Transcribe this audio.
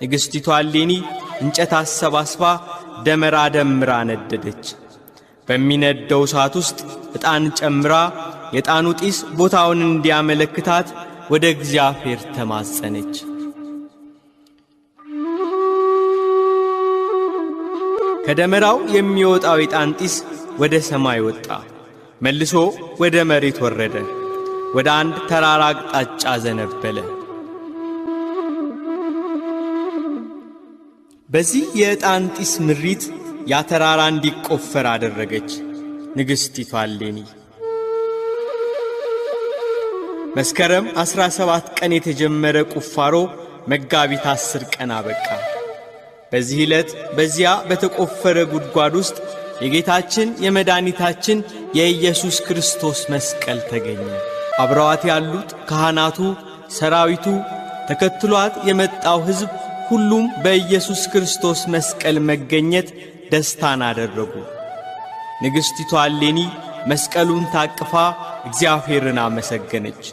ንግሥቲቷ እሌኒ እንጨት አሰባስባ ደመራ ደምራ ነደደች። በሚነደው እሳት ውስጥ ዕጣን ጨምራ የዕጣኑ ጢስ ቦታውን እንዲያመለክታት ወደ እግዚአብሔር ተማጸነች። ከደመራው የሚወጣው የዕጣን ጢስ ወደ ሰማይ ወጣ፣ መልሶ ወደ መሬት ወረደ፣ ወደ አንድ ተራራ አቅጣጫ ዘነበለ። በዚህ የዕጣን ጢስ ምሪት ያ ተራራ እንዲቆፈር አደረገች ንግሥቲቷ እሌኒ። መስከረም 17 ቀን የተጀመረ ቁፋሮ መጋቢት 10 ቀን አበቃ። በዚህ ዕለት በዚያ በተቆፈረ ጉድጓድ ውስጥ የጌታችን የመድኃኒታችን የኢየሱስ ክርስቶስ መስቀል ተገኘ። አብረዋት ያሉት ካህናቱ፣ ሰራዊቱ፣ ተከትሏት የመጣው ሕዝብ ሁሉም በኢየሱስ ክርስቶስ መስቀል መገኘት ደስታን አደረጉ። ንግሥቲቷ እሌኒ መስቀሉን ታቅፋ እግዚአብሔርን አመሰገነች።